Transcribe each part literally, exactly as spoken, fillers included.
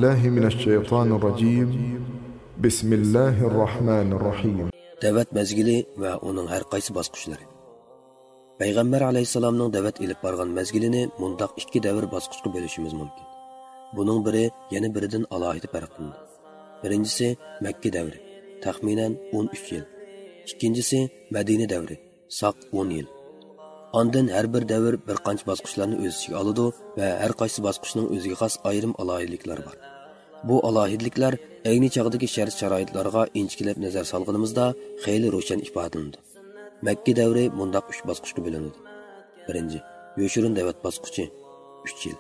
بالله من الشيطان الرجيم. بسم الله الرحمن الرحيم. دەۋەت مەزگىلى ۋە ئۇنىڭ ھەر قايسى باسقۇچلىرى. پەيغەمبەر ئەلەيھىسسالامنىڭ دەۋەت ئېلىپ بارغان مەزگىلىنى مۇنداق ئىككى دەۋر باسقۇچقا بۆلۈشىمىز مۇمكىن. بۇنىڭ بىرى يەنە بىرىدىن ئالاھىدە پەرقلىنىدۇ. بىرىنچىسى مەككە دەۋرى، تەخمىنەن ئون ئۈچ يىل. ئىككىنچىسى مەدىنە دەۋرى، ساق ئون يىل. ئاندىن ھەر بىر دەۋر بىر قانچە باسقۇچلارنى ئۆز ئىچىگە ئالىدۇ ۋە ھەر قايسى باسقۇچنىڭ ئۆزىگە خاس ئايرىم ئالاھىدىلىكلىرى بار. بۇ ئالاھىدىلىكلەر ئەينى چاغدىكى شەرت-شارائىتلارغا ئىنچىكىلەپ نەزەر سالغىنىمىزدا خېلى روشەن ئىپادىلىنىدۇ. مەككە دەۋرى مۇنداق ئۈچ باسقۇچقا بۆلۈنىدۇ. بىرىنچى، يوشۇرۇن دەۋەت باسقۇچى، ئۈچ يىل.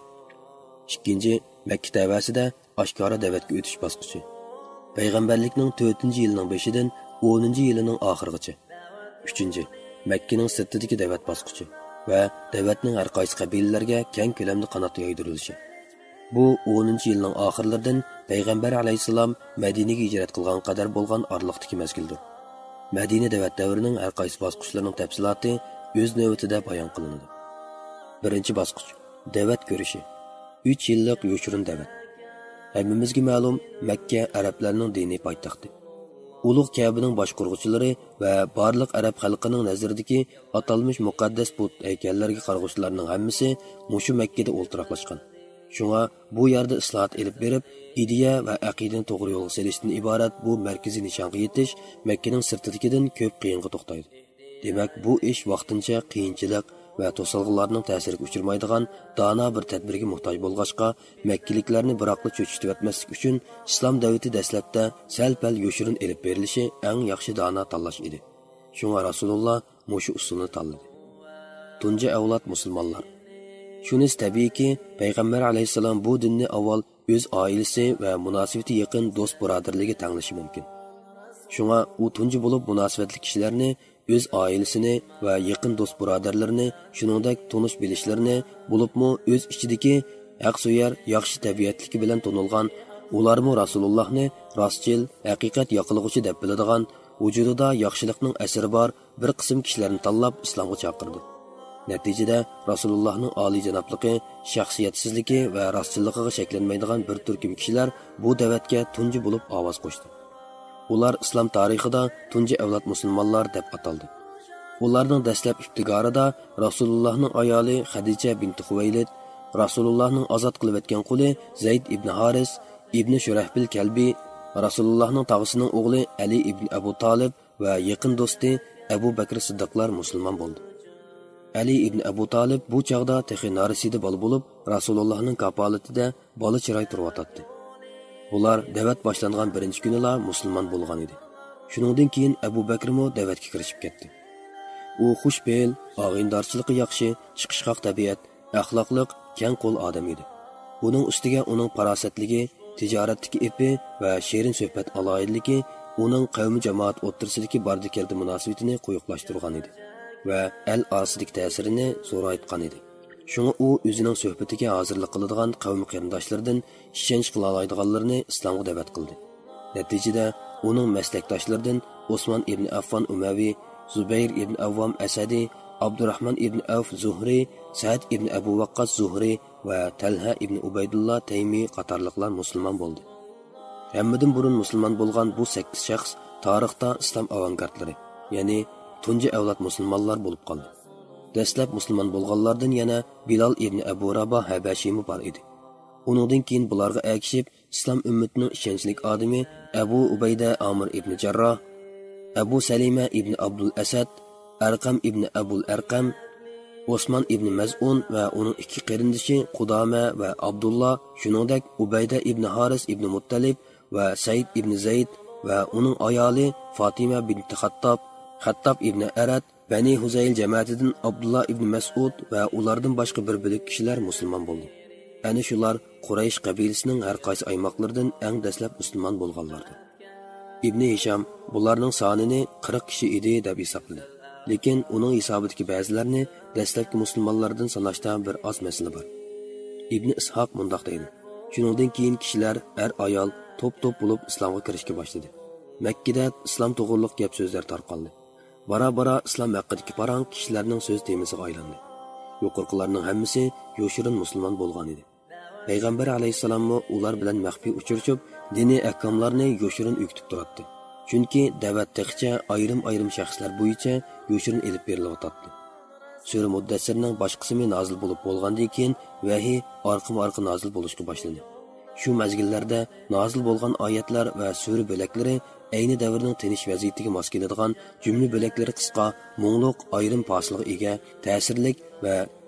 ئىككىنچى، مەككە تەۋەسىدە ئاشكارا دەۋەتكە ئۆتۈش باسقۇچى. پەيغەمبەرلىكنىڭ تۆتىنچى يىلىنىڭ بېشىدىن ئونىنچى يىلىنىڭ ئاخىرىغىچە. ئۈچىنچى، مەككىنىڭ سىرتىدىكى دەۋەت باسقۇچى ۋە دەۋەتنىڭ ھەر قايسى قەبىلىلەرگە كەڭ كۆلەمدە قانات يايدۇرۇلۇشى. بۇ ئونىنچى يىلنىڭ ئاخىرلىرىدىن پەيغەمبەر ئەلەيھىسسالام مەدىنىگە ھىجرەت قىلغانغا قەدەر بولغان ئارىلىقتىكى مەزگىلدۇر. مەدىنە دەۋەت دەۋرىنىڭ ھەر قايسى باسقۇچلىرىنىڭ تەپسىلاتى ئۆز نۆۋىتىدە بايان قىلىنىدۇ. بىرىنچى باسقۇچ، دەۋەت كۈرىشى. ئۈچ يىللىق يوشۇرۇن دەۋەت. ھەممىمىزگە مەلۇم، مەككە ئەرەبلەرنىڭ دىنىي پايتەختى. ئۇلۇغ كەبىنىڭ باشقۇرغۇچىلىرى ۋە بارلىق ئەرەب خەلقىنىڭ نەزىرىدىكى ئاتالمىش مۇقەددەس بۇت ھەيكەللەرگە قارىغۇچىلارنىڭ ھەممىسى مۇشۇ مەككىدە ئولتۇراقلاشقان. شۇڭا بۇ يەردە ئىسلاھات ئېلىپ بېرىپ، ئىدىيە ۋە ئەقىدىنى توغرا يولغا سېلىشتىن ئىبارەت بۇ مەركىزىي نىشانغا يېتىش مەككىنىڭ سىرتىدىكىدىن كۆپ قىيىنغا توختايدۇ. دېمەك، بۇ ئىش ۋاقتىنچە قىيىنچىلىق ۋە توسالغۇلارنىڭ تەسىرىگە ئۇچرىمايدىغان دانا بىر تەدبىرگە موھتاج بولغاچقا، مەككىلىكلەرنى بىراقلا چۆچۈتۈۋەتمەسلىك ئۈچۈن، ئىسلام دەۋىتى دەسلەپتە سەل-پەل يوشۇرۇن ئېلىپ بېرىلىشى ئەڭ ياخشى دانا تاللاش ئىدى. شۇڭا رەسۇلۇللا مۇشۇ ئۇسۇلنى تاللىدى. تۇنجى ئەۋلاد مۇسۇلمانلار. شۇنىسى تەبىئىيكى، پەيغەمبەر ئەلەيھىسسالام بۇ دىننى ئاۋۋال ئۆز ئائىلىسى ۋە مۇناسىۋىتى يېقىن دوست-بۇرادەرلىرىگە تەڭلىشى مۇمكىن. شۇڭا ئۇ تۇنجى بولۇپ مۇناسىۋەتلىك كىشىلەرنى، ئۆز ئائىلىسىنى ۋە يېقىن دوست-بۇرادەرلىرىنى، شۇنىڭدەك تونۇش-بىلىشلىرىنى، بولۇپمۇ ئۆز ئىچىدىكى ھەقسۆيەر، ياخشى تەبىئەتلىكى بىلەن تونۇلغان، ئۇلارمۇ رەسۇلۇللاھنى راستچىل، ھەقىقەت ياقىلىغۇچى دەپ بىلىدىغان، ۋۇجۇدىدا ياخشىلىقنىڭ ئەسىرى بار، بىر قىسىم كىشىلەرنى تاللاپ ئىسلامغا چاقىردى. نەتىجىدە، رەسۇلۇللاھنىڭ ئالىيجانابلىقى، شەخسىيەتسىزلىكى ۋە راستچىللىقىغا شەكلەنمەيدىغان بىر تۈركۈم كىشىلەر بۇ دەۋەتكە تۇنجى بولۇپ ئاۋاز قوشتى. ئۇلار ئىسلام تارىخىدا تۇنجى ئەۋلاد مۇسۇلمانلار دەپ ئاتالدى. ئۇلارنىڭ دەسلەپ ئىپتىگارىدا رەسۇلۇللاھنىڭ ئايالى خەدىچە بىنتى خۇۋەيلىد، رەسۇلۇللاھنىڭ ئازاد قىلىۋەتكەن قۇلى زەيد ئىبنى ھارىس، ئىبنى شۈرەھبىل كەلبى، رەسۇلۇللاھنىڭ تاغىسىنىڭ ئوغلى ئەلى ئىبنى ئەبۇ تالىب، ۋە يېقىن دوستى ئەبۇ بەكرى سىددىقلار مۇسۇلمان بولدى. ئەلى ئىبن ئەبۇ تالىب بۇ چاغدا تېخى نارەسىدە بالا بولۇپ، رەسۇلۇللاھنىڭ كاپالىتىدە بالا چىراي تۇرۇۋاتاتتى. بۇلار دەۋەت باشلانغان بىرىنچى كۈنىلا مۇسۇلمان بولغان ئىدى. شۇنىڭدىن كېيىن ئەبۇ بەكرىمۇ دەۋەتكە كىرىشىپ كەتتى. ئۇ خۇش پېئىل، ئاغىنىدارچىلىقى ياخشى، چىقىشقاق تەبىئەت، ئەخلاقلىق، كەڭ قول ئادەم ئىدى. بۇنىڭ ئۈستىگە ئۇنىڭ پاراسەتلىكى، تىجارەتتىكى ئېپى ۋە شېرىن سۆھبەت ئالاھىدىلىكى ئۇنىڭ قەۋمى جامائەت ئوتتۇرىسىدىكى باردى-كەلدى مۇناسىۋىتىنى قويۇقلاشتۇرغان ئىدى ۋە ئەل ئارىسىدىكى تەسىرىنى زورايتقان ئىدى. شۇڭا ئۇ ئۆزىنىڭ سۆھبىتىگە ھازىرلىق قىلىدىغان قەۋمى قېرىنداشلىرىدىن ئىشەنچ قىلالايدىغانلىرىنى ئىسلامغا دەۋەت قىلدى. نەتىجىدە، ئۇنىڭ مەسلەكداشلىرىدىن ئوسمان ئىبن ئەففان ئۇمەۋى، زۇبەير ئىبن ئەۋۋام ئەسەدى، ئابدۇراھمان ئىبن ئەۋف زۇھرى، سەئد ئىبن ئەبۇ ۋەققاس زۇھرى ۋە تەلھە ئىبن ئۇبەيدۇللا تەيمى قاتارلىقلار مۇسۇلمان بولدى. ھەممىدىن بۇرۇن مۇسۇلمان بولغان بۇ سەككىز شەخس تارىختا ئىسلام ئاۋانگارتلىرى، يەنى تۇنجى ئەۋلاد مۇسۇلمانلار بولۇپ قالدى. دەسلەپ مۇسۇلمان بولغانلاردىن يەنە بىلال ئىبن ئەبۇ راباھ ھەبەشىمۇ بار ئىدى. ئۇنىڭدىن كېيىن بۇلارغا ئەگىشىپ، ئىسلام ئۈممىتىنىڭ ئىشەنچلىك ئادىمى ئەبۇ ئۇبەيدە ئامىر ئىبنى جەرراھ، ئەبۇ سەلىمە ئىبنى ئابدۇل ئەسەد، ئەرقەم ئىبنى ئەبۇل ئەرقەم، ئوسمان ئىبنى مەزئۇن ۋە ئۇنىڭ ئىككى قېرىندىشى قۇدامە ۋە ئابدۇللا، شۇنىڭدەك ئۇبەيدە ئىبنى ھارىس ئىبنى مۇتتەلىب ۋە سەئىد ئىبنى زەيد ۋە ئۇنىڭ ئايالى فاتىمە بىنتى خەتتاب، خەتتاب ئىبنى ئەرەت، بەنى ھۇزەيل جەمەتىدىن ئابدۇللا ئىبنى مەسئۇد ۋە ئۇلاردىن باشقا بىر بۆلەك كىشىلەر مۇسۇلمان بولدى. ئەنە شۇلار قۇرەيش قەبىلىسىنىڭ ھەر قايسى ئايماقلىرىدىن ئەڭ دەسلەپ مۇسۇلمان بولغانلاردۇر. ئىبنى ھىشام بۇلارنىڭ سانىنى قىرىق كىشى ئىدى دەپ ھېسابلىدى. لېكىن ئۇنىڭ ھېسابىدىكى بەزىلەرنى دەسلەپكى مۇسۇلمانلاردىن ساناشتا بىر ئاز مەسىلە بار. ئىبنى ئىسھاق مۇنداق دەيدۇ: شۇنىڭدىن كېيىن كىشىلەر ئەر-ئايال توپ-توپ بولۇپ ئىسلامغا كىرىشكە باشلىدى. مەككىدە ئىسلام توغرۇلۇق گەپ-سۆزلەر تارقالدى. بارا-بارا ئىسلام ھەققىدىكى پاراڭ كىشىلەرنىڭ سۆز تېمىسىغا ئايلاندى. يۇقىرىقىلارنىڭ ھەممىسى يوشۇرۇن مۇسۇلمان بولغان ئىدى. پەيغەمبەر ئەلەيھىسسالاممۇ ئۇلار بىلەن مەخپىي ئۇچرىشىپ، دىنىي ئەھكاملارنى يوشۇرۇن ئۆگىتىپ تۇراتتى. چۈنكى دەۋەت تېخىچە ئايرىم-ئايرىم شەخسلەر بويىچە يوشۇرۇن ئېلىپ بېرىلىۋاتاتتى. سۈرە مۇددەسسىرنىڭ باش قىسمى نازىل بولۇپ بولغاندىن كېيىن، ۋەھىي ئارقىمۇ-ئارقا نازىل بولۇشقا باشلىدى. شۇ مەزگىللەردە نازىل بولغان ئايەتلەر ۋە سۈرە بۆلەكلىرى ئەينى دەۋرنىڭ تىنچ ۋەزىيىتىگە ماس كېلىدىغان، جۈملە بۆلەكلىرى قىسقا، مۇڭلۇق، ئايرىم پاسىلغا ئىگە، تەسىرلىك ۋە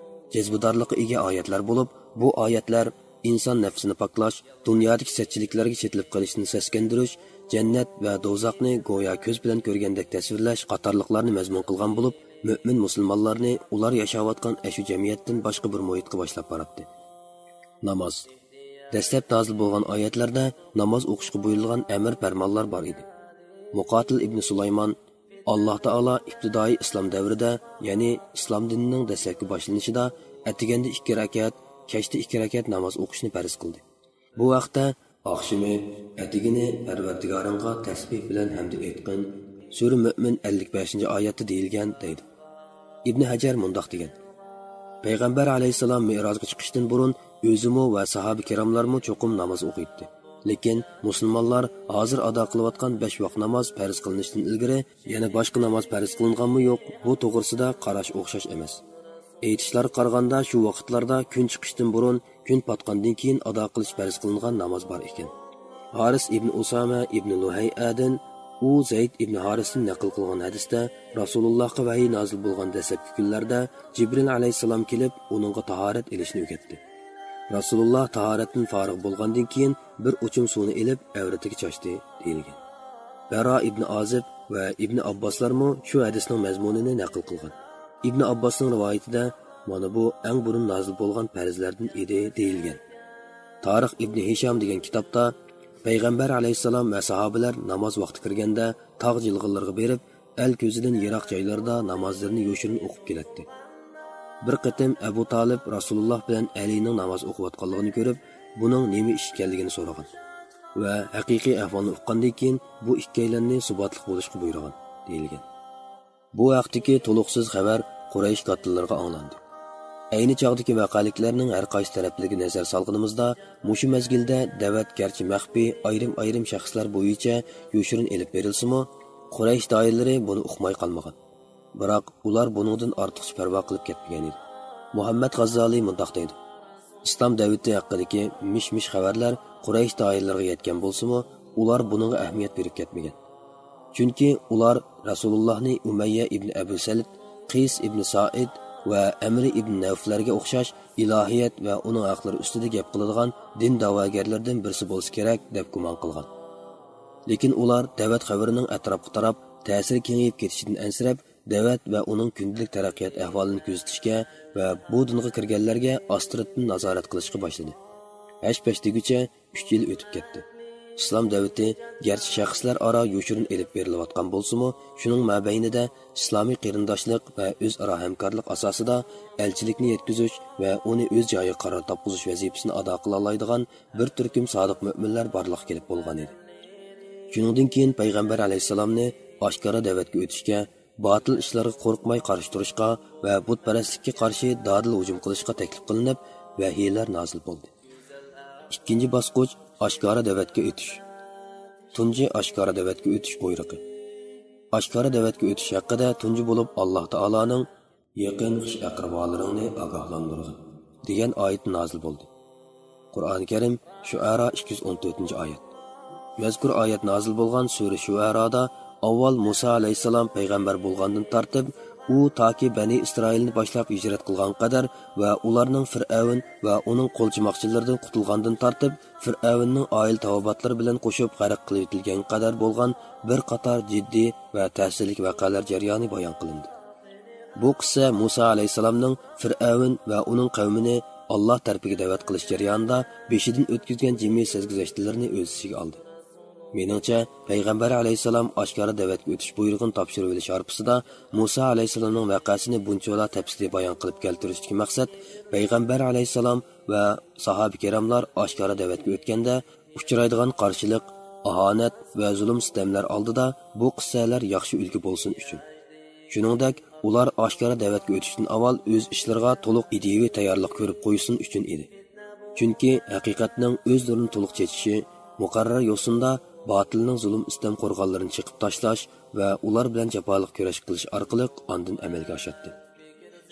جەزبىدارلىققا ئىگە ئايەتلەر بولۇپ، بۇ ئايەتلەر ئىنسان نەپسىنى پاكلاش، دۇنيادىكى سەتچىلىكلەرگە چېتىلىپ قېلىشتىن سەسكەندۈرۈش، جەننەت ۋە دوزاخنى گويا كۆز بىلەن كۆرگەندەك تەسۋىرلەش قاتارلىقلارنى مەزمۇن قىلغان بولۇپ، مۆمىن مۇسۇلمانلارنى ئۇلار ياشاۋاتقان ئەشۇ جەمئىيەتتىن باشقا بىر مۇھىتقا باشلاپ باراتتى. ناماز. دەسلەپ نازىل بولغان ئايەتلەردە ناماز ئوقۇشقا بۇيرۇلغان ئەمر پەرمانلار بار ئىدى. مۇقاتىل ئىبنى سۇلايمان، ئاللاھ تائالا ئىپتىدائىي ئىسلام دەۋرىدە، يەنى ئىسلام دىنىنىڭ دەسلەپكى باشلىنىشىدا ئەتىگەندە ئىككى رەكەت، كەچتە ئىككى رەكەت ناماز ئوقۇشنى پەرز قىلدى. بۇ ھەقتە، ئاخشىمى، ئەتىگىنى پەرۋەردىگارىڭغا تەسبىھ بىلەن ھەمدۇ ئېيتقىن، سۈرە مۆمىن ئەللىك بەشىنچى ئايەتتە دېيىلگەن، دەيدۇ. ئىبنى ھەجەر مۇنداق دېگەن: پەيغەمبەر ئەلەيھىسسالام مىئراجغا چىقىشتىن بۇرۇن ئۆزىمۇ ۋە ساھابە كىراملارمۇ چوقۇم ناماز ئوقۇيتتى. لېكىن مۇسۇلمانلار ھازىر ئادا قىلىۋاتقان بەش ۋاق ناماز پەرز قىلىنىشتىن ئىلگىرى يەنە باشقا ناماز پەرز قىلىنغانمۇ يوق، بۇ توغرىسىدا قاراش ئوخشاش ئەمەس. ئېيتىشلارغا قارىغاندا، شۇ ۋاقىتلاردا كۈن چىقىشتىن بۇرۇن، كۈن پاتقاندىن كېيىن ئادا قىلىش پەرز قىلىنغان ناماز بار ئىكەن. ھارىس ئىبنى ئۇسامە ئىبنى لۇھەيئەدىن ئۇ زەيد ئىبنى ھارىستىن نەقىل قىلغان ھەدىستە، رەسۇلۇللاھقا ۋەھىي نازىل بولغان دەسلەپكى كۈنلەردە جىبرىل ئەلەيھىسسالام كېلىپ، ئۇنىڭغا تاھارەت ئېلىشنى ئۆگەتتى. رەسۇلۇللاھ تاھارەتتىن فارىغ بولغاندىن كېيىن، بىر ئوچۇم سۇنى ئېلىپ، ئەۋرىتىگە چاچتى، دېيىلگەن. بەرا ئىبنى ئازىب ۋە ئىبنى ئابباسلارمۇ شۇ ھەدىسنىڭ مەزمۇنىنى نەقىل قىلغان. ئىبنى ئابباسنىڭ رىۋايىتىدە، مانا بۇ ئەڭ بۇرۇن نازىل بولغان پەرزلەردىن ئىدى، دېيىلگەن. تارىخ ئىبنى ھىشام دېگەن كىتابتا، پەيغەمبەر ئەلەيھىسسالام ۋە ساھابىلەر ناماز ۋاقتى كىرگەندە تاغ جىلغىلىرىغا بېرىپ، ئەل كۆزىدىن يىراق جايلاردا نامازلىرىنى يوشۇرۇن ئوقۇپ كېلەتتى. بىر قېتىم ئەبۇ تالىپ رەسۇلۇللاھ بىلەن ئەلىنىڭ ناماز ئوقۇۋاتقانلىقىنى كۆرۈپ، بۇنىڭ نېمە ئىش ئىكەنلىكىنى سورىغان ۋە ھەقىقىي ئەھۋالنى ئۇققاندىن كېيىن، بۇ ئىككىيلەننى سۇباتلىق بولۇشقا بۇيرۇغان، دېيىلگەن. بۇ ھەقتىكى تولۇقسىز خەۋەر قۇرەيش كاتتىلىرىغا ئاڭلاندى. ئەينى چاغدىكى ۋەقەلىكلەرنىڭ ھەر قايسى تەرەپلىرىگە نەزەر سالغىنىمىزدا، مۇشۇ مەزگىلدە دەۋەت گەرچە مەخپىي، ئايرىم-ئايرىم شەخسلەر بويىچە يوشۇرۇن ئېلىپ بېرىلسىمۇ، قۇرەيش دائىرىلىرى بۇنى ئۇقماي قالمىغان. بىراق، ئۇلار بۇنىڭدىن ئارتۇقچە پەرۋا قىلىپ كەتمىگەن ئىدى. مۇھەممەد غاززالى مۇنداق دەيدۇ: ئىسلام دەۋىتى ھەققىدىكى مىش-مىش خەۋەرلەر قۇرەيش دائىرىلىرىغا يەتكەن بولسىمۇ، ئۇلار بۇنىڭغا ئەھمىيەت بېرىپ كەتمىگەن. چۈنكى ئۇلار رەسۇلۇللاھنى ئۇمەييە ئىبن ئەبۇ سەلت، قىيس ئىبن سائىد ۋە ئەمرى ئىبن نەۋفلەرگە ئوخشاش ئىلاھىيەت ۋە ئۇنىڭ ھەقلىرى ئۈستىدە گەپ قىلىدىغان دىن دەۋاگەرلىرىدىن بىرسى بولسا كېرەك، دەپ گۇمان قىلغان. لېكىن ئۇلار دەۋەت خەۋىرىنىڭ ئەتراپقا تاراپ، تەسىرى كېڭىيىپ كېتىشىدىن ئەنسىرەپ، دەۋەت ۋە ئۇنىڭ كۈندىلىك تەرەققىيات ئەھۋالىنى كۆزىتىشكە ۋە بۇ دىنغا كىرگەنلەرگە ئاستىرتتىن نازارەت قىلىشقا باشلىدى. ھەش-پەش دېگۈچە ئۈچ يىل ئۆتۈپ كەتتى. ئىسلام دەۋىتى گەرچە شەخسلەر ئارا يوشۇرۇن ئېلىپ بېرىلىۋاتقان بولسىمۇ، شۇنىڭ مابەينىدە ئىسلامىي قېرىنداشلىق ۋە ئۆزئارا ھەمكارلىق ئاساسىدا ئەلچىلىكنى يەتكۈزۈش ۋە ئۇنى ئۆز جايىغا قارار تاپقۇزۇش ۋەزىپىسىنى ئادا قىلالايدىغان بىر تۈركۈم سادىق مۆمىنلەر بارلىققا كېلىپ بولغان ئىدى. شۇنىڭدىن كېيىن پەيغەمبەر ئەلەيھىسسالامنى ئاشكارا دەۋەتكە ئۆتۈشكە، باتىل ئىشلارغا قورقماي قارشى تۇرۇشقا ۋە بۇتپەرەسلىككە قارشى دادىل ھۇجۇم قىلىشقا تەكلىپ قىلىنىپ، ۋەھىيلەر نازىل بولدى. ئىككىنچى باسقۇچ، ئاشكارا دەۋەتكە ئۆتۈش. تۇنجى ئاشكارا دەۋەتكە ئۆتۈش بۇيرۇقى. ئاشكارا دەۋەتكە ئۆتۈش ھەققىدە تۇنجى بولۇپ ئاللاھ تائالانىڭ «يېقىن خىش-ئەقرىبالىرىڭنى ئاگاھلاندۇرغىن» دېگەن ئايىتى نازىل بولدى. قۇرئانى كەرىم، شۇئەرا، ئىككى يۈز ئون تۆتىنچى ئايەت. مەزكۇر ئايەت نازىل بولغان سۈرە شۇئەرادا ئاۋۋال مۇسا ئەلەيھىسسالام پەيغەمبەر بولغاندىن تارتىپ، ئۇ تاكى بەنى ئىسرائىلنى باشلاپ ھىجرەت قىلغانغا قەدەر ۋە ئۇلارنىڭ فىرئەۋن ۋە ئۇنىڭ قولچىماقچىلىرىدىن قۇتۇلغاندىن تارتىپ، فىرئەۋننىڭ ئائىلە تاۋابىئاتلىرى بىلەن قوشۇپ غەرق قىلىۋېتىلگەنگە قەدەر بولغان بىر قاتار جىددىي ۋە تەسىرلىك ۋەقەلەر جەريانى بايان قىلىندى. بۇ قىسسە مۇسا ئەلەيھىسسالامنىڭ فىرئەۋن ۋە ئۇنىڭ قەۋمىنى ئاللاھ تەرىپىگە دەۋەت قىلىش جەريانىدا بېشىدىن ئۆتكۈزگەن جىمى سەرگۈزەشتلىرىنى ئۆز ئىچىگە ئالدى. مېنىڭچە، پەيغەمبەر ئەلەيھىسسالام ئاشكارا دەۋەتكە ئۆتۈش بۇيرۇقىنى تاپشۇرۇۋېلىش ھارپىسىدا مۇسا ئەلەيھىسسالامنىڭ ۋەقەسىنى بۇنچىۋالا تەپسىلىي بايان قىلىپ كەلتۈرۈشتىكى مەقسەت، پەيغەمبەر ئەلەيھىسسالام ۋە ساھابە كىراملار ئاشكارا دەۋەتكە ئۆتكەندە ئۇچرايدىغان قارشىلىق، ئاھانەت ۋە زۇلۇم-سىتەملەر ئالدىدا بۇ قىسسەلەر ياخشى ئۈلگە بولسۇن ئۈچۈن. شۇنىڭدەك، ئۇلار ئاشكارا دەۋەتكە ئۆتۈشتىن ئاۋۋال ئۆز ئىشلىرىغا تولۇق ئىدىيىۋى تەييارلىق كۆرۈپ قويسۇن ئۈچۈن ئىدى. چۈنكى ھەقىقەتنىڭ ئۆزلىرىنى تولۇق چېچىشى، مۇقەررەر يوسۇندا باتىلنىڭ زۇلۇم-ئىستەم قورغانلىرىنى چېقىپ تاشلاش ۋە ئۇلار بىلەن جاپالىق كۈرەش قىلىش ئارقىلىق ئاندىن ئەمەلگە ئاشاتتى.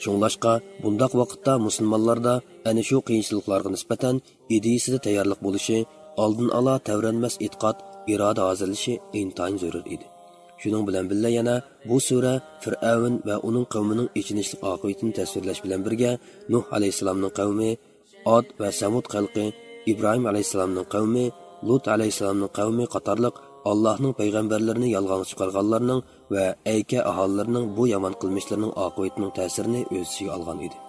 شۇڭلاشقا، بۇنداق ۋاقىتتا مۇسۇلمانلاردا ئەنە شۇ قىيىنچىلىقلارغا نىسبەتەن ئىدىيىسىدە تەييارلىق بولۇشى، ئالدىن ئالا تەۋرەنمەس ئېتىقاد، ئىرادە ھازىرلىشى ئىنتايىن زۆرۈر ئىدى. شۇنىڭ بىلەن بىللە، يەنە بۇ سۈرە فىرئەۋن ۋە ئۇنىڭ قەۋمىنىڭ ئېچىنىشلىق ئاقىۋىتىنى تەسۋىرلەش بىلەن بىرگە، نۇھ ئەلەيھىسسالامنىڭ قەۋمى، ئاد ۋە سەمۇد خەلقى، ئىبراھىم ئەلەيھىسسالامنىڭ قەۋمى، لۇت ئەلەيھىسسالامنىڭ قەۋمى قاتارلىق ئاللاھنىڭ پەيغەمبەرلىرىنى يالغانغا چىقارغانلارنىڭ ۋە ئەيكە ئاھالىلىرىنىڭ بۇ يامان قىلمىشلىرىنىڭ ئاقىۋىتىنىڭ تەسىرىنى ئۆز ئىچىگە ئالغان ئىدى.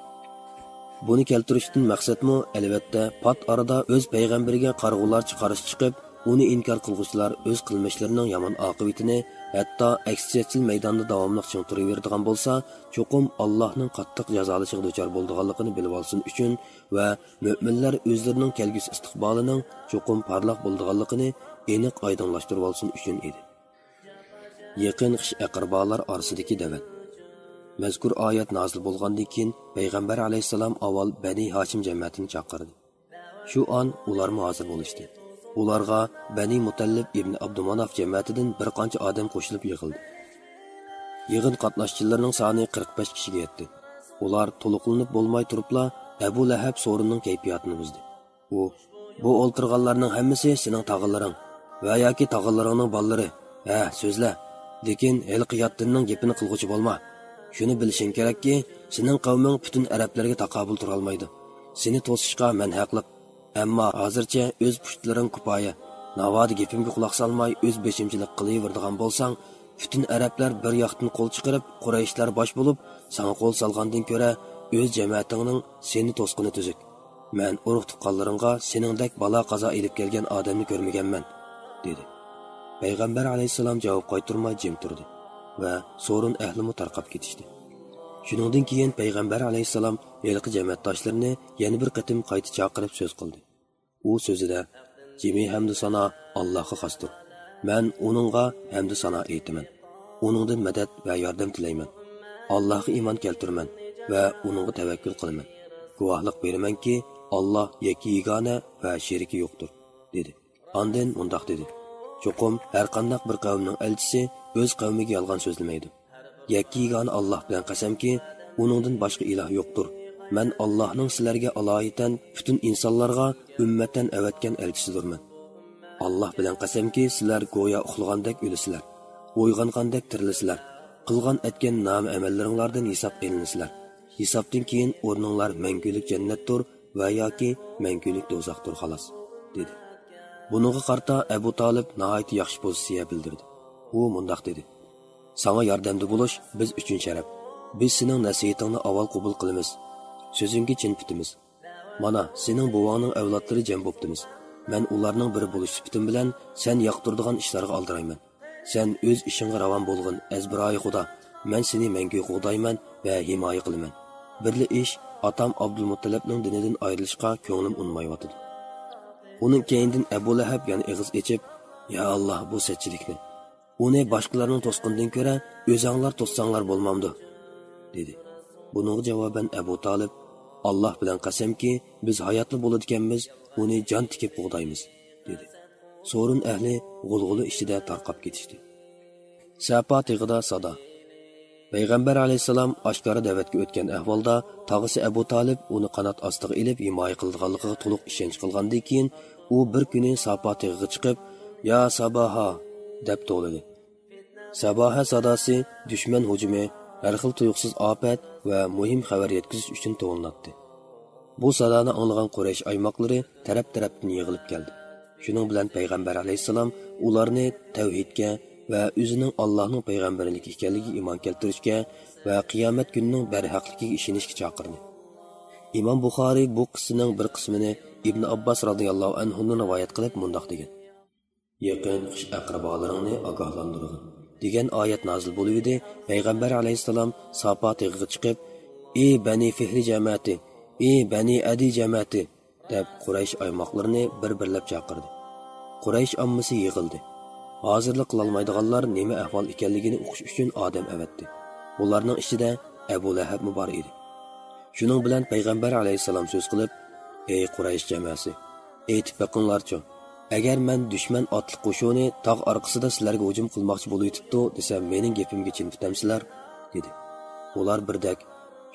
بۇنى كەلتۈرۈشتىن مەقسەتمۇ، ئەلۋەتتە، پات ئارىدا ئۆز پەيغەمبىرىگە قارىغۇلارچە قارشى چىقىپ، ئۇنى ئىنكار قىلغۇچىلار ئۆز قىلمىشلىرىنىڭ يامان ئاقىۋىتىنى، ھەتتا ئەكسىچەتچىل مەيداندا داۋاملىق چىڭ تۇرۇۋېرىدىغان بولسا، چوقۇم ئاللاھنىڭ قاتتىق جازالىشىغا دۇچار بولىدىغانلىقىنى بىلىۋالسۇن ئۈچۈن ۋە مۆمىنلەر ئۆزلىرىنىڭ كەلگۈسى ئىستىقبالىنىڭ چوقۇم پارلاق بولىدىغانلىقىنى ئېنىق ئايدىڭلاشتۇرۇۋالسۇن ئۈچۈن ئىدى. يېقىن خىش ئەقرىبالار ئارىسىدىكى دەۋەت. مەزكۇر ئايەت نازىل بولغاندىن كېيىن، پەيغەمبەر ئەلەيھىسسالام ئاۋۋال بەنى ھاشىم جەمەتىنى چاقىردى. شۇ ئان ئۇلارمۇ ھازىر بولۇشتى. ئۇلارغا بەنى مۇتەللىپ ئىبنى ئابدۇماناف جەمەتىدىن بىر قانچە ئادەم قوشۇلۇپ يىغىلدى. يىغىن قاتناشچىلىرىنىڭ سانى قىرىق بەش كىشىگە يەتتى. ئۇلار تولۇقلىنىپ بولماي تۇرۇپلا، ئەبۇ لەھەب سورۇننىڭ كەيپىياتىنى بۇزدى. ئۇ، بۇ ئولتۇرغانلارنىڭ ھەممىسى سېنىڭ تاغىلىرىڭ ۋە ياكى تاغىلىرىڭنىڭ بالىلىرى. ھە، سۆزلە. لېكىن ھېلىقى يات دىننىڭ گېپىنى قىلغۇچى بولما. شۇنى بىلىشىڭ كېرەككى، سېنىڭ قەۋمىڭ پۈتۈن ئەرەبلەرگە تاقابىل تۇرالمايدۇ. سېنى توسۇشقا مەن ھەقلىق. ئەمما ھازىرچە ئۆز پۇشتلىرىڭ كۇپايە. ناۋادا گېپىمگە قۇلاق سالماي، ئۆز بېشىمچىلىق قىلىۋېرىدىغان بولساڭ، پۈتۈن ئەرەبلەر بىر ياقتىن قول چىقىرىپ، قۇرەيشلەر باش بولۇپ، ساڭا قول سالغاندىن كۆرە، ئۆز جەمەتىڭنىڭ سېنى توسقىنى تۈزۈك. مەن ئۇرۇق-تۇغقانلىرىڭغا سېنىڭدەك بالا-قازا ئېلىپ كەلگەن ئادەمنى كۆرمىگەنمەن، دېدى. پەيغەمبەر ئەلەيھىسسالام جاۋاب قايتۇرماي جىم تۇردى ۋە سورۇن ئەھلىمۇ تارقاپ كېتىشتى. شۇنىڭدىن كېيىن پەيغەمبەر ئەلەيھىسسالام ھېلىقى جەمەتداشلىرىنى يەنە بىر قېتىم قايتا چاقىرىپ سۆز قىلدى. ئۇ سۆزىدە، جىمى ھەمدۇ سانا ئاللاھقا خاستۇر. مەن ئۇنىڭغا ھەمدۇ سانا ئېيتىمەن. ئۇنىڭدىن مەدەت ۋە ياردەم تىلەيمەن. ئاللاھقا ئىمان كەلتۈرىمەن ۋە ئۇنىڭغا تەۋەككۈل قىلىمەن. گۇۋاھلىق بېرىمەنكى، ئاللاھ يەككە يېگانە ۋە شېرىكى يوقتۇر، دېدى. ئاندىن مۇنداق دېدى، چوقۇم ھەرقانداق بىر قەۋمنىڭ ئەلچىسى ئۆز قەۋمىگە يالغان سۆزلىمەيدۇ. يەككە يېگانە ئاللاھ بىلەن قەسەمكى، ئۇنىڭدىن باشقا ئىلاھ يوقتۇر. مەن ئاللاھنىڭ سىلەرگە ئالايىتەن پۈتۈن ئىنسانلارغا ئۈممەتەن ئەۋەتكەن ئەلچىسىدۇرمەن. ئاللاھ بىلەن قەسەمكى، سىلەر گويا ئۇخلىغاندەك ئۆلىسىلەر، ئويغانغاندەك تىرىلىسىلەر، قىلغان ئەتكەن نامە ئەمەللىرىڭلاردىن ھېساب ئېلىنىسىلەر. ھېسابتىن كېيىن ئورنۇڭلار مەڭگۈلۈك جەننەتتۇر ۋە ياكى مەڭگۈلۈك دوزاختۇر، خالاس، دېدى. بۇنىڭغا قارىتا ئەبۇ تالىپ ناھايىتى ياخشى پوزىتسىيە بىلدۈردى. ئۇ مۇنداق دېدى، ساڭا ياردەمدە بولۇش بىز ئۈچۈن شەرەپ. بىز سېنىڭ نەسىھىتىڭنى ئاۋۋال قوبۇل قىلىمىز. سۆزۈڭگە چىن پۈتىمىز. مانا، سېنىڭ بوۋاڭنىڭ ئەۋلادلىرى جەم بوپتىمىز. مەن ئۇلارنىڭ بىرى بولۇش سۈپىتىم بىلەن سەن ياقتۇرىدىغان ئىشلارغا ئالدىرايمەن. سەن ئۆز ئىشىڭغا راۋان بولغىن، ئەزبىرايى خۇدا. مەن سېنى مەڭگۈ قوغدايمەن ۋە ھىمايە قىلىمەن. بىرلا ئىش، ئاتام ئابدۇلمۇتتەلىپنىڭ دىنىدىن ئايرىلىشقا كۆڭلۈم ئۇنىمايۋاتىدۇ. ئۇنىڭ كەينىدىن ئەبۇ لەھەب يەنە ئېغىز ئېچىپ، يا ئاللا، بۇ سەتچىلىكنى! ئۇنى باشقىلارنىڭ توسقىنىدىن كۆرە ئۆزەڭلار توسساڭلار بولمامدۇ؟ دېدى. بۇنىڭغا جاۋابەن ئەبۇ تالىپ، ئاللا بىلەن قەسەمكى، بىز ھاياتلا بولىدىكەنمىز، ئۇنى جان تىكىپ قوغدايمىز، دېدى. سورۇن ئەھلى غۇلغۇلا ئىچىدە تارقاپ كېتىشتى. سەپا تېغىدا سادا. پەيغەمبەر ئەلەيھىسسالام ئاشكارا دەۋەتكە ئۆتكەن ئەھۋالدا، تاغىسى ئەبۇ تالىپ ئۇنى قانات ئاستىغا ئېلىپ ھىمايە قىلىدىغانلىقىغا تولۇق ئىشەنچ قىلغاندىن كېيىن، ئۇ بىر كۈنى ساپا تېغىغا چىقىپ، يا ساباھا! دەپ توۋلىدى. ساباھە ساداسى دۈشمەن ھۇجۇمى، ھەر خىل تۇيۇقسىز ئاپەت ۋە مۇھىم خەۋەر يەتكۈزۈش ئۈچۈن توۋلىناتتى. بۇ سادانى ئاڭلىغان قۇرەيش ئايماقلىرى تەرەپ-تەرەپتىن يىغىلىپ كەلدى. شۇنىڭ بىلەن پەيغەمبەر ئەلەيھىسسالام ئۇلارنى تەۋھىدكە ۋە ئۆزىنىڭ ئاللاھنىڭ پەيغەمبىرلىكى ئىكەنلىكىگە ئىمان كەلتۈرۈشكە ۋە قىيامەت كۈنىنىڭ بەرھەقلىكىگە ئىشىنىشكە چاقىردى. ئىمام بۇخارىي بۇ قىسسىنىڭ بىر قىسمىنى ئىبن ئابباس رازىياللاھۇ ئەنھۇدىن رىۋايەت قىلىپ مۇنداق دېگەن، يېقىن خىش ئەقرىبالىرىڭنى ئاگاھلاندۇرغىن، دېگەن ئايەت نازىل بولۇۋىدى. پەيغەمبەر ئەلەيھىسسالام ساپا تېغىغا چىقىپ، ئى بەنى فىھرى جەمەتى، ئى بەنى ئەدى جەمەتى، دەپ قۇرەيش ئايماقلىرىنى بىر-بىرلەپ چاقىردى. قۇرەيش ئاممىسى يىغىلدى. ھازىرلىق قىلالمايدىغانلار نېمە ئەھۋال ئىكەنلىكىنى ئۇقۇش ئۈچۈن ئادەم ئەۋەتتى. بۇلارنىڭ ئىچىدە ئەبۇ لەھەبمۇ بار ئىدى. شۇنىڭ بىلەن پەيغەمبەر ئەلەيھىسسالام سۆز قىلىپ، «ئەي قۇرەيش جاماسى، ئېيتىپ بېقىڭلارچۇ، ئەگەر مەن دۈشمەن ئاتلىق قوشۇنى تاغ ئارقىسىدا سىلەرگە ھۇجۇم قىلماقچى بولۇۋېتىپتۇ دېسەم، مېنىڭ گېپىمگە چىن پۈتەمسىلەر؟» دېدى. ئۇلار بىردەك،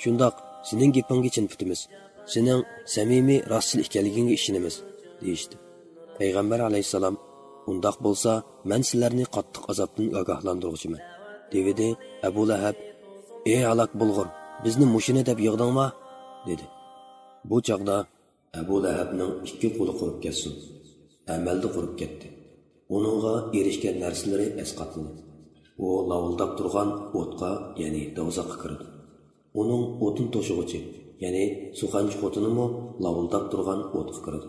«شۇنداق، سېنىڭ گېپىڭگە چىن پۈتىمىز، سېنىڭ سەمىمىي، راستچىل ئىكەنلىكىڭگە ئىشىنىمىز» دېيىشتى. پەيغەمبەر ئەلەيھىسسالام، «ئۇنداق بولسا، مەن سىلەرنى قاتتىق ئازابتىن ئاگاھلاندۇرغۇچىمەن» دېۋىدى. ئەبۇ لەھەب، «ئەي ھالاك بولغۇر، بىزنى مۇشۇنى دەپ يىغدىڭما؟» دېدى. بۇ چاغدا ئەبۇ لەھەبنىڭ ئىككى قولى قۇرۇپ كەتسۇن، ئەمەلدە قۇرۇپ كەتتى. ئۇنىڭغا ئېرىشكەن نەرسىلىرى ئەسقاتمىدى. ئۇ لاۋۇلداپ تۇرغان ئوتقا، يەنى دوزاخقا كىرىدۇ. ئۇنىڭ ئوتۇن توشۇغۇچى، يەنى سۇخەنچە خوتۇنىمۇ لاۋۇلداپ تۇرغان ئوتقا كىرىدۇ.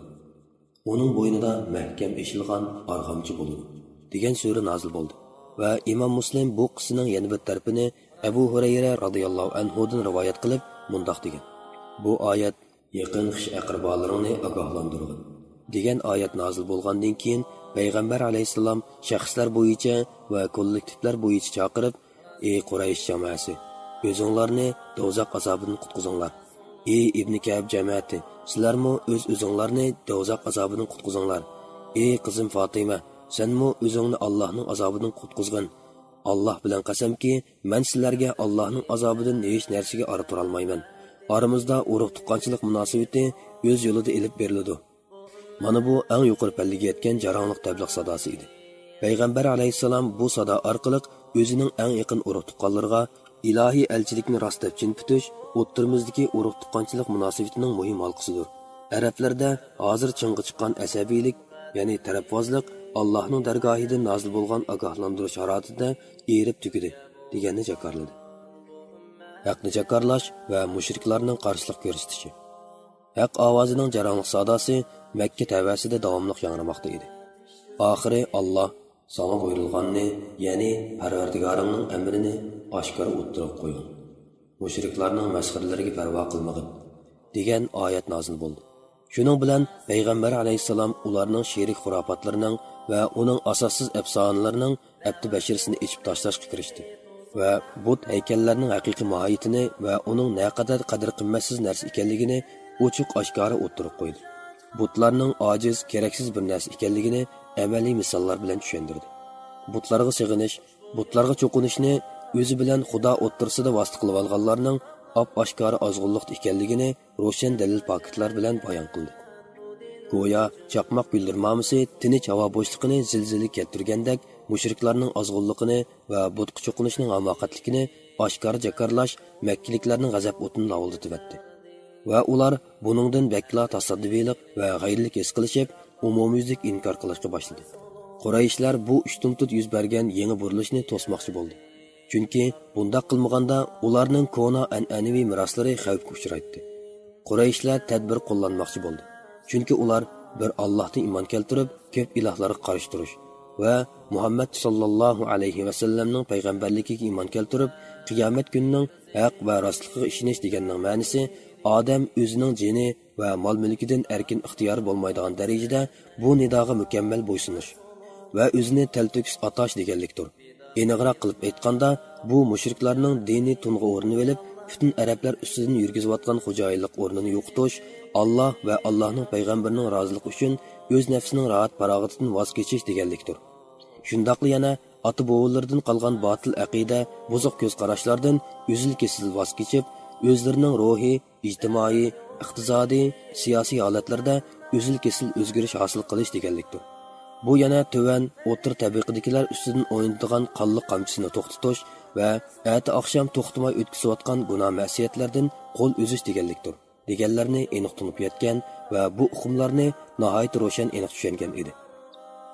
ئۇنىڭ بوينىدا مەھكەم ئېشىلغان ئارغامچا بولىدۇ، دېگەن سۈرە نازىل بولدى. ۋە ئىمام مۇسلىم بۇ قىسسىنىڭ يەنە بىر تەرىپىنى ئەبۇ ھۇرەيرە رازىياللاھۇ ئەنھۇدىن رىۋايەت قىلىپ مۇنداق دېگەن: بۇ ئايەت يېقىن خىش ئەقرىبالىرىڭنى ئاگاھلاندۇرغىن، دېگەن ئايەت نازىل بولغاندىن كېيىن، پەيغەمبەر ئەلەيھىسسالام شەخسلەر بويىچە ۋە كوللېكتىپلار بويىچە چاقىرىپ، ئەي قۇرەيش جاماسى، ئۆزۈڭلارنى دوزاخ ئازابىدىن قۇتقۇزۇڭلار. ئەي ئىبنى كەئب جەمەتى، سىلەرمۇ ئۆز-ئۆزۈڭلارنى دوزاخ ئازابىدىن قۇتقۇزۇڭلار. ئەي قىزىم فاتىمە، سەنمۇ ئۆزۈڭنى ئاللاھنىڭ ئازابىدىن قۇتقۇزغىن. ئاللاھ بىلەن قەسەمكى، مەن سىلەرگە ئاللاھنىڭ ئازابىدىن ھېچ نەرسىگە ئارا تۇرالمايمەن. ئارىمىزدا ئۇرۇق-تۇغقانچىلىق مۇناسىۋىتى ئۆز يولىدا ئېلىپ بېرىلىدۇ. مانا بۇ ئەڭ يۇقىرى پەللىگە يەتكەن جاراڭلىق تەبلىغ ساداسى ئىدى. پەيغەمبەر ئەلەيھىسسالام بۇ سادا ئارقىلىق ئۆزىنىڭ ئەڭ يېقىن ئۇرۇق-تۇغقانلىرىغا، ئىلاھىي ئەلچىلىكنى راست دەپ چىن پۈتۈش ئوتتۇرىمىزدىكى ئۇرۇق-تۇغقانچىلىق مۇناسىۋىتىنىڭ مۇھىم ھالقىسىدۇر. ئەرەبلەردە ھازىر چىڭغا چىققان ئەسەبىيلىك، يەنى تەرەپۋازلىق، ئاللاھنىڭ دەرگاھىدىن نازىل بولغان ئاگاھلاندۇرۇش ھارارىتىدە ئېرىپ تۈگىدى، دېگەننى جاكارلىدى. ھەقنى جاكارلاش ۋە مۇشرىكلارنىڭ قارشىلىق كۆرسىتىشى. ھەق ئاۋازىنىڭ جاراڭلىق ساداسى مەككە تەۋەسىدە داۋاملىق ياڭرىماقتا ئىدى. ئاخىرى ئاللاھ، ساڭا بۇيرۇلغاننى، يەنى پەرۋەردىگارىڭنىڭ ئەمرىنى ئاشكارا ئوتتۇرىغا قويۇڭ. مۇشرىكلارنىڭ مەسخىرىلىرىگە پەرۋا قىلمىغىن، دېگەن ئايەت نازىل بولدى. شۇنىڭ بىلەن پەيغەمبەر ئەلەيھىسسالام ئۇلارنىڭ شېرىك خۇراپاتلىرىنىڭ ۋە ئۇنىڭ ئاساسسىز ئەپسانىلىرىنىڭ ئەپتى بەشىرىسىنى ئېچىپ تاشلاشقا كىرىشتى ۋە بۇت ھەيكەللەرنىڭ ھەقىقىي ماھىيىتىنى ۋە ئۇنىڭ نەقەدەر قەدىر-قىممەتسىز نەرسە ئىكەنلىكىنى ئوچۇق-ئاشكارا ئوتتۇرىغا قويدى. بۇتلارنىڭ ئاجىز، كېرەكسىز بىر نەرسە ئىكەنلىكىنى ئەمەلىي مىساللار بىلەن چۈشەندۈردى. بۇتلارغا سېغىنىش، بۇتلارغا چوقۇنۇشنى ئۆزى بىلەن خۇدا ئوتتۇرىسىدا ۋاسىتە قىلىۋالغانلارنىڭ ئاپئاشكارا ئازغۇنلۇقتا ئىكەنلىكىنى روشەن دەلىل-پاكىتلار بىلەن بايان قىلدى. گويا چاقماق گۈلدۈرمامىسى تىنچ ھاۋا بوشلۇقىنى زىلزىلە كەلتۈرگەندەك مۇشرىكلارنىڭ ئازغۇنلۇقىنى ۋە بۇتقا چوقۇنۇشنىڭ ھاماقەتلىكىنى ئاشكارا جاكارلاش مەككىلىكلەرنىڭ غەزەپ ئوتىنى لاۋۇلدىتىۋەتتى. ۋە ئۇلار بۇنىڭدىن بەكلا تاسادىپىيلىق ۋە غەيرىيلىك ھېس قىلىشىپ، ئومۇميۈزلۈك ئىنكار قىلىشقا باشلىدى. قۇرەيشلەر بۇ ئۇشتۇمتۇت يۈز بەرگەن يېڭى بۇرۇلۇشنى توسماقچى بولدى. چۈنكى بۇنداق قىلمىغاندا ئۇلارنىڭ كونا ئەنئەنىۋى مىراسلىرى خەۋپكە ئۇچرايتتى. قۇرەيشلەر تەدبىر قوللانماقچى بولدى. چۈنكى ئۇلار بىر ئاللاھتا ئىمان كەلتۈرۈپ، كۆپ ئىلاھلارغا قارشى تۇرۇش ۋە مۇھەممەد ساللاللاھۇ ئەلەيھى ۋەسەللەمنىڭ پەيغەمبەرلىكىگە ئىمان كەلتۈرۈپ، قىيامەت كۈنىنىڭ ھەق ۋە راستلىقىغا ئىشىنىش دېگەننىڭ مەنىسى ئادەم ئۆزىنىڭ جېنى ۋە مال-مۈلكىدىن ئەركىن ئىختىيارى بولمايدىغان دەرىجىدە بۇ نىداغا مۇكەممەل بويسۇنۇش ۋە ئۆزىنى تەلتۆكۈس ئاتاش دېگەنلىكتۇر. ئېنىقراق قىلىپ ئېيتقاندا، بۇ مۇشرىكلارنىڭ دىنىي تۇنغا ئورنىۋېلىپ، پۈتۈن ئەرەبلەر ئۈستىدىن يۈرگۈزۈۋاتقان خوجايىنلىق ئورنىنى يوقىتىش، ئاللا ۋە ئاللاھنىڭ پەيغەمبىرىنىڭ رازىلىقى ئۈچۈن ئۆز نەپسىنىڭ راھەت-پاراغىتىدىن ۋاز كېچىش دېگەنلىكتۇر. شۇنداقلا يەنە ئاتا-بوۋىلىرىدىن قالغان باتىل ئەقىدە، بۇزۇق كۆز قاراشلاردىن ئۈزۈل-كېسىل ۋاز كېچىپ، ئۆزلىرىنىڭ روھىي، ئىجتىمائىي، ئىقتىسادىي، سىياسىي ھالەتلىرىدە ئۈزۈل-كېسىل ئۆزگىرىش ھاسىل قىلىش دېگەنلىكتۇر. بۇ يەنە تۆۋەن، ئوتتۇرا تەبىقىدىكىلەر ئۈستىدىن ئوينىتىدىغان قانلىق قامچىسىنى توختىتىش ۋە ئەتە-ئاخشام توختىماي ئۆتكۈزۈۋاتقان گۇناھ-مەسىيەتلەردىن قول ئۈزۈش دېگەنلىكتۇر، دېگەنلەرنى ئېنىق تونۇپ يەتكەن ۋە بۇ ئۇقۇملارنى ناھايىتى روشەن ئېنىق چۈشەنگەن ئىدى.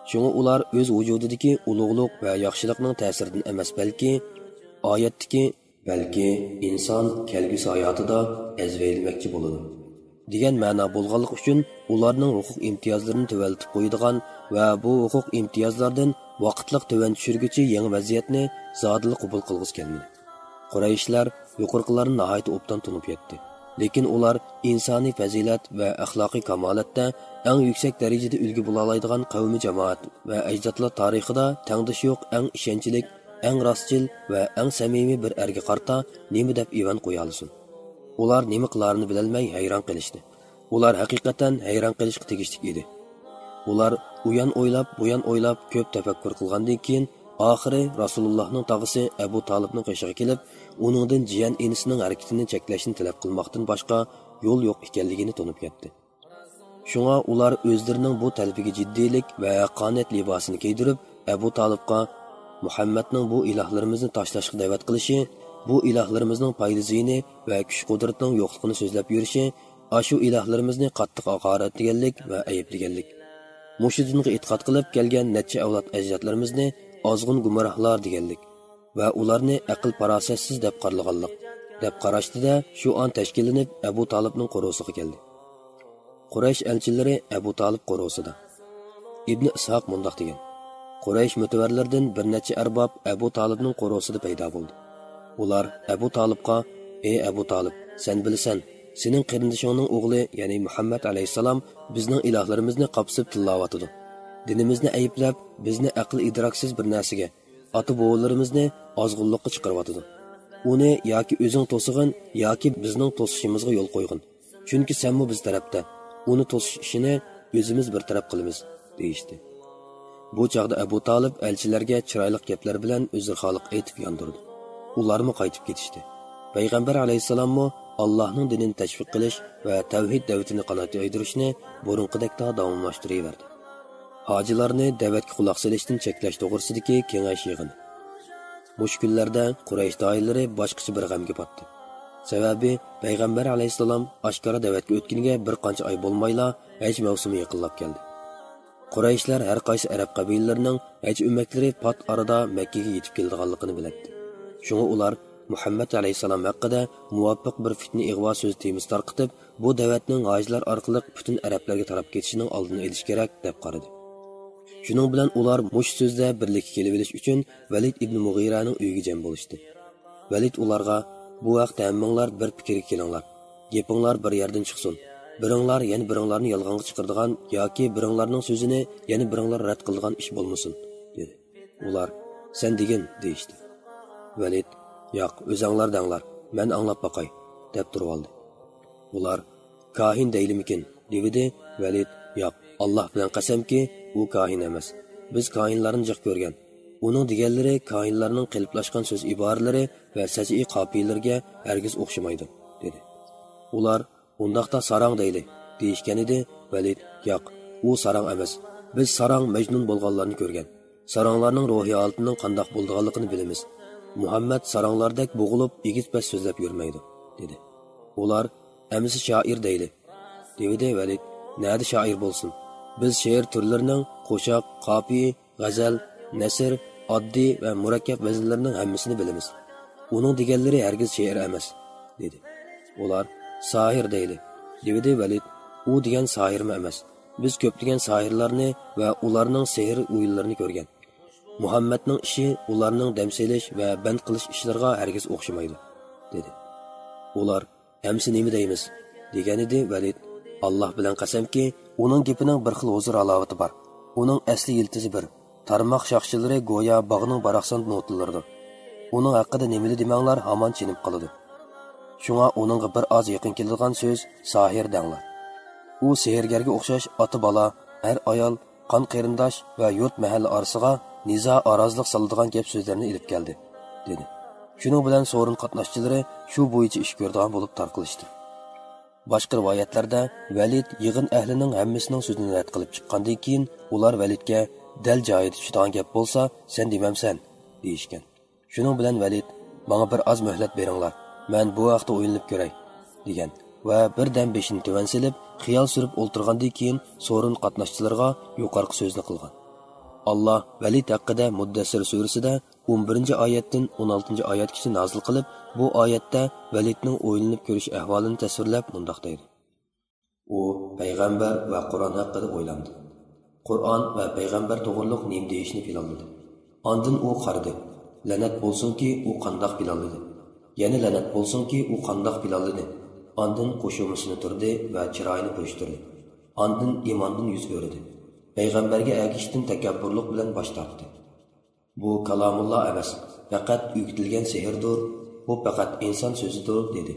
شۇڭا ئۇلار ئۆز ۋۇجۇدىدىكى ئۇلۇغلۇق ۋە ياخشىلىقنىڭ تەسىرىدىن ئەمەس، بەلكى ئايەتتىكى، بەلكى ئىنسان كەلگۈسى ھاياتىدا ئەزۋەيلىمەكچى بولىدۇ، دېگەن مەنا بولغانلىقى ئۈچۈن ئۇلارنىڭ ھوقۇق ئىمتىيازلىرىنى تۆۋەنلىتىپ قويىدىغان ۋە بۇ ھوقۇق ئىمتىيازلاردىن ۋاقىتلىق تۆۋەن چۈشۈرگۈچى يېڭى ۋەزىيەتنى زادىلا قوبۇل قىلغۇسى كەلمىدى. قۇرەيشلەر يۇقىرىقىلارنى ناھايىتى ئوبدان تونۇپ يەتتى. لېكىن ئۇلار ئىنسانىي پەزىلەت ۋە ئەخلاقىي كامالەتتە ئەڭ يۈكسەك دەرىجىدە ئۈلگە بولالايدىغان قەۋمى جامائەت ۋە ئەجدادلار تارىخىدا تەڭدىشى يوق ئەڭ ئىشەنچلىك، ئەڭ راستچىل ۋە ئەڭ سەمىمىي بىر ئەرگە قارىتا نېمە دەپ ئىۋەن قويالىسۇن؟ ئۇلار نېمە قىلارىنى بىلەلمەي ھەيران قېلىشتى. ئۇلار ھەقىقەتەن ھەيران قېلىشقا تېگىشلىك ئىدى. ئۇلار ئۇيان ئويلاپ، بۇيان ئويلاپ، كۆپ تەپەككۇر قىلغاندىن كېيىن، ئاخىرى رەسۇلۇللاھنىڭ تاغىسى ئەبۇ تالىپنىڭ قېشىغا كېلىپ، ئۇنىڭدىن جىيەن ئىنىسىنىڭ ھەرىكىتىنى چەكلەشنى تەلەپ قىلماقتىن باشقا يول يوق ئىكەنلىكىنى تونۇپ يەتتى. شۇڭا ئۇلار ئۆزلىرىنىڭ بۇ تەلىپىگە جىددىيلىك ۋە ھەققانىيەت لىباسىنى كىيدۈرۈپ، ئەبۇ تالىپقا، مۇھەممەدنىڭ بۇ ئىلاھلىرىمىزنى تاشلاشقا دەۋەت قىلىشى، بۇ ئىلاھلىرىمىزنىڭ پايدا زىيىنى ۋە كۈچ قۇدرىتىنىڭ يوقلۇقىنى سۆزلەپ يۈرۈشى، ئاشۇ ئىلاھلىرىمىزنى قاتتىق ھاقارەتلىگەنلىك ۋە ئەيىبلىگەنلىك، مۇشۇ دىنغا ئېتىقاد قىلىپ كەلگەن نەچچە ئەۋلاد ئەجدادلىرىمىزنى ئازغۇن گۇمراھلار دېگەنلىك ۋە ئۇلارنى ئەقىل-پاراسەتسىز دەپ قارىلىغانلىق، دەپ قاراشتى-دە، شۇ ئان تەشكىللىنىپ ئەبۇ تالىپنىڭ قورۇسىغا كەلدى. قۇرەيش ئەلچىلىرى ئەبۇ تالىپ قورۇسىدا. ئىبنى ئىسھاق مۇنداق دېگەن: قۇرەيش مۆتىۋەرلىرىدىن بىر نەچچە ئەرباب ئەبۇ تالىپنىڭ قورۇسىدا پەيدا بولدى. ئۇلار ئەبۇ تالىپقا، ئەي ئەبۇ تالىپ، سەن بىلىسەن، سېنىڭ قېرىندىشىڭنىڭ ئوغلى، يەنى مۇھەممەد ئەلەيھىسسالام بىزنىڭ ئىلاھلىرىمىزنى قاپسىپ تىللاۋاتىدۇ. دىنىمىزنى ئەيىبلەپ، بىزنى ئەقىل-ئىدراكسىز بىر نەرسىگە، ئاتا-بوۋىلىرىمىزنى ئازغۇنلۇققا چىقىرىۋاتىدۇ. ئۇنى ياكى ئۆزۈڭ توسىغىن، ياكى بىزنىڭ توسۇشىمىزغا يول قويغىن. چۈنكى سەنمۇ بىز تەرەپتە، ئۇنى توسۇش ئىشىنى ئۆزىمىز بىر تەرەپ قىلىمىز، دېيىشتى. بۇ چاغدا ئەبۇ تالىپ ئەلچىلەرگە چىرايلىق گەپلەر بىلەن ئۆزرىخاھلىق ئېيتىپ ياندۇردى. ئۇلارمۇ قايتىپ كېتىشتى. پەيغەمبەر ئەلەيھىسسالاممۇ ئاللاھنىڭ دىنىنى تەشۋىق قىلىش ۋە تەۋھىد دەۋىتىنى قانات يايدۇرۇشنى بۇرۇنقىدەكلا داۋاملاشتۇرۇۋەردى. ھاجىلارنى دەۋەتكە قۇلاق سېلىشتىن چەكلەش توغرىسىدىكى كېڭەش يىغىنى. مۇشۇ كۈنلەردە قۇرەيش دائىرىلىرى باشقىچە بىر غەمگە پاتتى. سەۋەبى، پەيغەمبەر ئەلەيھىسسالام ئاشكارا دەۋەتكە ئۆتكىنىگە بىر قانچە ئاي بولمايلا، ھەج مەۋسۇمى يېقىنلاپ كەلدى. قۇرەيشلەر ھەر قايسى ئەرەب قەبىلىلىرىنىڭ ھەج ئۆمەكلىرى پات ئارىدا مەككىگە يېتىپ كېلىدىغانلىقىنى بىلەتتى. شۇڭا ئۇلار مۇھەممەد ئەلەيھىسسالام ھەققىدە مۇۋاپىق بىر پىتنە ئىغۋا سۆز تېمىسى تارقىتىپ، بۇ دەۋەتنىڭ ھاجىلار ئارقىلىق پۈتۈن ئەرەبلەرگە تاراپ كېتىشىنىڭ ئالدىنى ئېلىش كېرەك، دەپ قارىدى. شۇنىڭ بىلەن ئۇلار مۇشۇ سۆزدە بىرلىككە كېلىۋېلىش ئۈچۈن ۋەلىد ئىبنى مۇغىرەنىڭ ئۆيىگە جەم بولۇشتى. ۋەلىد ئۇلارغا، بۇ ھەقتە ھەممىڭلار بىر پىكىرگە كېلىڭلار. گېپىڭلار بىر يەردىن چىقسۇن. بىرىڭلار يەنە بىرىڭلارنى يالغانغا چىقىرىدىغان ياكى بىرىڭلارنىڭ سۆزىنى يەنە بىرىڭلار رەت قىلىدىغان ئىش بولمىسۇن، دېدى. ئۇلار، سەن دېگىن، دېيىشتى. ۋەلىد، ياق، ئۆزەڭلار دەڭلار، مەن ئاڭلاپ باقاي، دەپ تۇرۇۋالدى. ئۇلار، كاھىن دەيلىمىكىن؟ دېۋىدى. ۋەلىد، ياق، ئاللاھ بىلەن قەسەمكى، ئۇ كاھىن ئەمەس. بىز كاھىنلارنى جىق كۆرگەن. ئۇنىڭ دېگەنلىرى كاھىنلارنىڭ قېلىپلاشقان سۆز ئىبارىلىرى ۋە سەجئىي قاپىيىلىرىگە ھەرگىز ئوخشىمايدۇ، دېدى. ئۇلار، ئۇنداقتا ساراڭ دەيلى، دېيىشكەنىدى. ۋەلىد، ياق، ئۇ ساراڭ ئەمەس. بىز ساراڭ مەجنۇن بولغانلارنى كۆرگەن. ساراڭلارنىڭ روھىي ھالىتىنىڭ قانداق بولىدىغانلىقىنى بىلىمىز. مۇھەممەد ساراڭلاردەك بوغۇلۇپ، ئېگىز-پەس سۆزلەپ يۈرمەيدۇ، دېدى. ئۇلار، ئەمىسە شائىر دەيلى، دېۋىدى ۋەلىد. نەدە شائىر بولسۇن؟ بىز شېئىر تۈرلىرىنىڭ قوشاق، قاپىيە، غەزەل، نەسر، ئاددىي ۋە مۇرەككەپ ۋەزىنلىرىنىڭ ھەممىسىنى بىلىمىز. ئۇنىڭ دېگەنلىرى ھەرگىز شېئىر ئەمەس، دېدى. ئۇلار، ساھىر دەيلى، دېۋىدى ۋەلىد. ئۇ دېگەن ساھىرمۇ ئەمەس. بىز كۆپلىگەن ساھىرلارنى ۋە ئۇلارنىڭ سېھىر ئويۇنلىرىنى كۆرگەن. مۇھەممەدنىڭ ئىشى ئۇلارنىڭ دەم سېلىش ۋە بەند قىلىش ئىشلىرىغا ھەرگىز ئوخشىمايدۇ، دېدى. ئۇلار، ئەمسە نېمە دەيمىز؟ دېگەنىدى ۋەلىد، ئاللاھ بىلەن قەسەمكى، ئۇنىڭ گېپىنىڭ بىر خىل ھۇزۇر ھالاۋىتى بار. ئۇنىڭ ئەسلى يىلتىزى بىر. تارماق شاخچىلىرى گويا باغنىڭ باراقسان نوتىلىرىدۇر. ئۇنىڭ ھەققىدە نېمىلا دېمەڭلار، ھامان چېنىپ قالىدۇ. شۇڭا ئۇنىڭغا بىر ئاز يېقىن كېلىدىغان سۆز ساھىر دەڭلار. ئۇ سېھىرگەرگە ئوخشاش ئاتا-بالا، ئەر-ئايال، قان-قېرىنداش ۋە يۇرت-مەھەللە ئارىسىغا نىزا، ئارازلىق سالىدىغان گەپ-سۆزلەرنى ئېلىپ كەلدى، دېدى. شۇنىڭ بىلەن سورۇن قاتناشچىلىرى شۇ بويىچە ئىش كۆرىدىغان بولۇپ تارقىلىشتى. باشقا رىۋايەتلەردە ۋەلىد يىغىن ئەھلىنىڭ ھەممىسىنىڭ سۆزىنى رەت قىلىپ چىققاندىن كېيىن، ئۇلار ۋەلىدكە، دەل جايىدا چۈشىدىغان گەپ بولسا، سەن دېمەمسەن، دېيىشكەن. شۇنىڭ بىلەن ۋەلىد، ماڭا بىر ئاز مۆھلەت بېرىڭلار، مەن بۇ ھەقتە ئويلىنىپ كۆرەي، دېگەن ۋە بىردەم بېشىنى تۆۋەن سېلىپ، خىيال سۈرۈپ ئولتۇرغاندىن كېيىن، سورۇن قاتناشچىلىرىغا يۇقىرىقى سۆزنى قىلغان. ئاللاھ ۋەلىد ھەققىدە مۇددەسسىر سۈرىسىدە ئون بىرىنچى ئايەتتىن ئون ئالتىنچى ئايەتكىچە نازىل قىلىپ، بۇ ئايەتتە ۋەلىدنىڭ ئويلىنىپ كۆرۈش ئەھۋالىنى تەسۋىرلەپ مۇنداق دەيدۇ. ئۇ پەيغەمبەر ۋە قۇرئان ھەققىدە ئويلاندى. قۇرئان ۋە پەيغەمبەر توغرۇلۇق نېمە دېيىشنى پىلانلىدى. ئاندىن ئۇ قارىدى. لەنەت بولسۇنكى، ئۇ قانداق پىلانلىدى. يەنە لەنەت بولسۇنكى، ئۇ قانداق پىلانلىدى. ئاندىن قوشۇمىسىنى تۇردى ۋە چىرايىنى پۈرۈشتۈردى. ئاندىن ئىماندىن يۈز ئۆرۈدى. پەيغەمبەرگە ئەگىشىشتىن تەكەببۇرلۇق بىلەن باش تارتتى. بۇ كالامۇللا ئەمەس، پەقەت ئۆگىتىلگەن سېھىردۇر، بۇ پەقەت ئىنسان سۆزىدۇر، دېدى.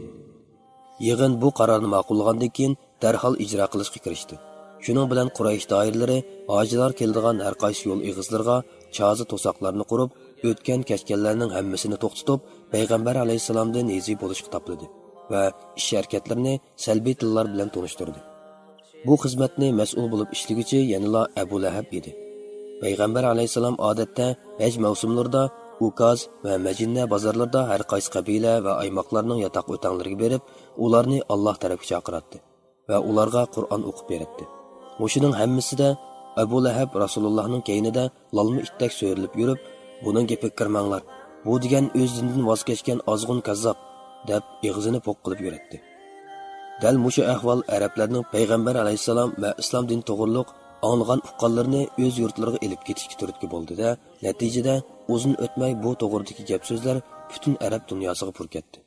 يىغىن بۇ قارارنى ماقۇللىغاندىن كېيىن، دەرھال ئىجرا قىلىشقا كىرىشتى. شۇنىڭ بىلەن قۇرەيش دائىرىلىرى ھاجىلار كېلىدىغان ھەر قايسى يول ئېغىزلىرىغا چازا توساقلارنى قۇرۇپ، ئۆتكەن-كەچكەنلەرنىڭ ھەممىسىنى توختىتىپ، پەيغەمبەر ئەلەيھىسسالامدىن رېزى بولۇشقا تاپلىدى ۋە ئىش-ھەرىكەتلىرىنى سەلبىي تىللار بىلەن تونۇشتۇردى. بۇ خىزمەتنى مەسئۇل بولۇپ ئىشلىگۈچى يەنىلا ئەبۇ لەھەب ئىدى. پەيغەمبەر ئەلەيھىسسالام ئادەتتە ھەج مەۋسۇملىرىدا ئۇكاز ۋە مەجىننە بازارلىرىدا ھەر قايسى قەبىلە ۋە ئايماقلارنىڭ ياتاق ئۆتەڭلىرىگە بېرىپ، ئۇلارنى ئاللاھ تەرەپكە چاقىراتتى ۋە ئۇلارغا قۇرئان ئوقۇپ بېرەتتى. مۇشۇنىڭ ھەممىسىدە ئەبۇ لەھەب رەسۇلۇللاھنىڭ كەينىدە لالما ئىتتەك سۆرىلىپ يۈرۈپ، «بۇنىڭ گېپىگە كىرمەڭلار، بۇ دېگەن ئۆز دىنىدىن ۋاز كەچكەن ئازغۇن كاززاپ» دەپ ئېغىزىنى پوق قىلىپ يۈرەتتى. دەل مۇشۇ ئەھۋال ئەرەبلەرنىڭ پەيغەمبەر ئەلەيھىسسالام ۋە ئىسلام دىنى توغرۇلۇق ئاڭلىغان ئۇققانلىرىنى ئۆز يۇرتلىرىغا ئېلىپ كېتىشكە تۈرتكە بولدى-دە، نەتىجىدە ئۇزۇن ئۆتمەي بۇ توغرىدىكى گەپ-سۆزلەر پۈتۈن ئەرەب دۇنياسىغا پۇر كەتتى.